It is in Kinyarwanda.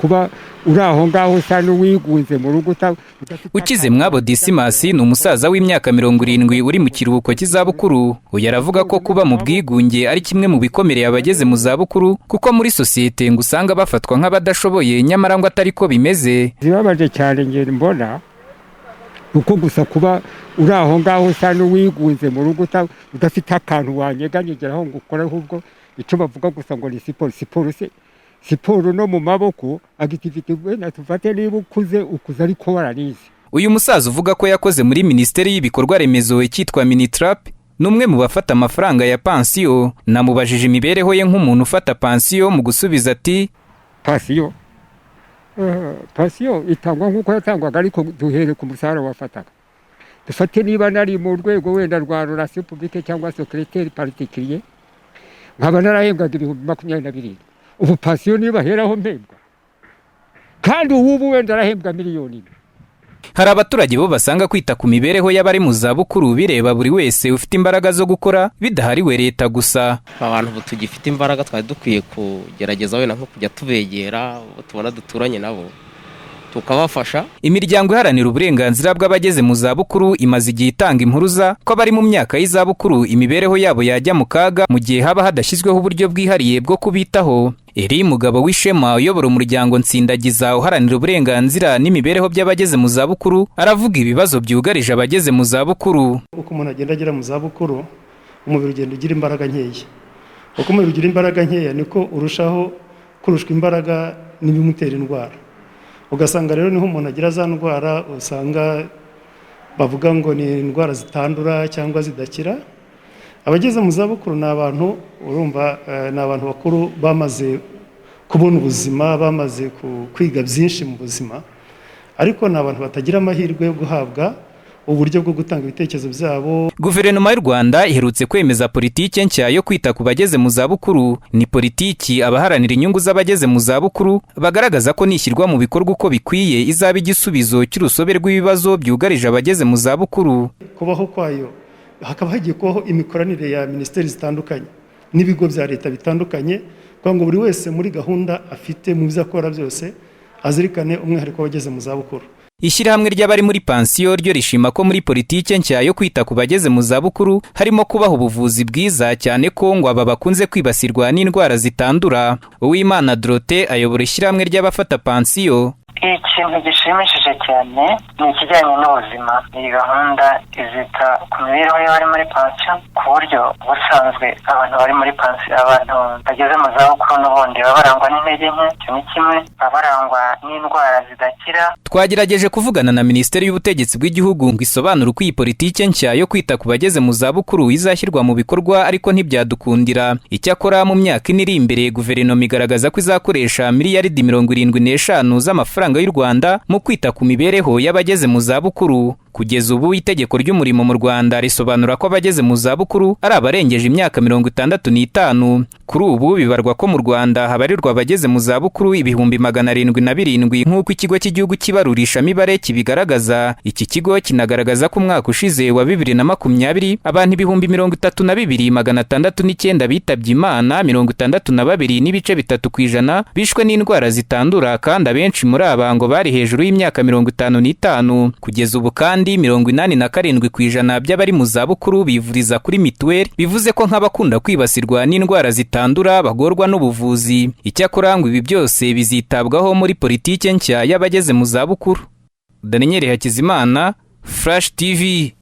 kuba uri aho ngaho usa n'uwigunze mu rugo. Ukize mwabo Disimasi ni umusaza w'imyaka 70 uri mu kiruhuko cy'izabukuru. Uyu aravuga ko kuba mu bwigunge ari kimwe mu bikomereye abageze mu zabukuru, kuko muri sosiyete ngo usanga bafatwa nk'abadashoboye, nyamara ngo atari ko bimeze. Zibabaje cyane ngenda mbona uko gusa kuba uri aho ngaho usa n'uwigunze mu rugo, udafite akantu wanyeganyegeraho ngo ukore, ahubwo icyo bavuga gusa ngo ni siporo. Siporo se, siporo no mu maboko, activité wenda tufate niba ukuze, ukuze ariko wararize. Uyu musaza uvuga ko yakoze muri Minisiteri y'Ibikorwa Remezo icyitwa MINITRAP ni umwe mu bafata amafaranga ya pansiyo. Namubajije imibereho ye nk'umuntu ufata pansiyo, mu gusubiza ati: Pansiyo itangwa nk'uko yatangwaga, ariko duhere ku mushahara wafataga. Dufate niba nari mu rwego wenda rwa relation publique cyangwa secrétaire particulier, nkaba narahembwaga 27 000, ubu pansiyo niba aheraho mpembwa, kandi ubu wenda arahembwa miliyoni 1. Hari abaturage bo basanga kwita ku mibereho y'abari mu zabukuru bireba buri wese ufite imbaraga zo gukora, bidahariwe leta gusa. Abantu tugifite imbaraga twari dukwiye kugerageza wenda nko kujya tubegera, abo tubona duturanye nabo, tukabafasha. Imiryango iharanira uburenganzira bw'abageze mu zabukuru imaze igihe itanga impuruza ko abari mu myaka y'izabukuru imibereho yabo yajya mu kaga mu gihe haba hadashyizweho uburyo bwihariye bwo kubitaho. Eri Mugabo w'Ishema uyobora umuryango Nsindagiza uharanira uburenganzira n'imibereho by'abageze mu zabukuru aravuga ibibazo byugarije abageze mu zabukuru. Uko umuntu agenda agera mu zabukuru, umubiri ugenda ugira imbaraga nkeya. Uko umubiri ugira imbaraga nkeya, niko urushaho kurushwa imbaraga n'ibimutera indwara. Ugasanga rero niho umuntu agira za ndwara usanga bavuga ngo ni indwara zitandura cyangwa zidakira. Abageze mu zabukuru ni abantu, urumva, ni abantu bakuru bamaze kubona ubuzima, bamaze kwiga byinshi mu buzima, ariko ni abantu batagira amahirwe yo guhabwa uburyo bwo gutanga ibitekerezo byabo. Guverinoma y'u Rwanda iherutse kwemeza politiki nshya yo kwita ku bageze mu zabukuru. Ni politiki abaharanira inyungu z'abageze mu zabukuru bagaragaza ko nishyirwa mu bikorwa uko bikwiye izaba igisubizo cy'urusobe rw'ibibazo byugarije abageze mu zabukuru. Kubaho kwayo, hakaba hagiye kubaho imikoranire ya minisiteri zitandukanye n'ibigo bya leta bitandukanye, kugira ngo buri wese muri gahunda afite mu byo akora byose azirikane umwihariko w'abageze mu zabukuru. Ishyirahamwe ry'abari muri pansiyo ryo rishima ko muri politiki nshya yo kwita ku bageze mu zabukuru harimo kubaha ubuvuzi bwiza, cyane ko ngo aba bakunze kwibasirwa n'indwara zitandura. Uwimana Dorote ayobora ishyirahamwe ry'abafata pansiyo. Ikintu gishimishije cyane ni ikijyanye n'ubuzima. Iyi gahunda izita ku mibereho y'abari muri pansiyo, ku buryo ubusanzwe abantu bari muri pansiyo, abantu bageze mu zabukuru, n'ubundi baba barangwa n'intege nke. Icyo ni kimwe, baba barangwa n'indwara zidakira. Twagerageje kuvugana na Minisiteri y'Ubutegetsi bw'Igihugu ngo isobanure uko iyi politiki nshya yo kwita ku bageze mu zabukuru izashyirwa mu bikorwa, ariko ntibyadukundira. Icyakora mu myaka 4 iri imbere, guverinoma igaragaza ko izakoresha miliyaridi 75 z'amafaranga y'u Rwanda mu kwita ku mibereho y'abageze mu zabukuru. Kugeza ubu, itegeko ry'umurimo mu Rwanda risobanura ko abageze mu zabukuru ari abarengeje imyaka 65. Kuri ubu bibarwa ko mu Rwanda habarirwa abageze mu zabukuru 707,000, nk'uko Ikigo cy'Igihugu cy'Ibarurishamibare kibigaragaza. Iki kigo kinagaragaza ko umwaka ushize wa 2020 abantu 32,609 bitabye Imana, 62.3% bishwe n'indwara zitandura, kandi abenshi muri aba ngo bari hejuru y'imyaka 55. Kugeza ubu kandi, 87% by'abari mu zabukuru bivuriza kuri mituweli, bivuze ko nk'abakunda kwibasirwa n'indwara zitandura bagorwa n'ubuvuzi. Icyakora ngo ibi byose bizitabwaho muri politike nshya y'abageze mu zabukuru. Daniel Hakizimana, Flash TV.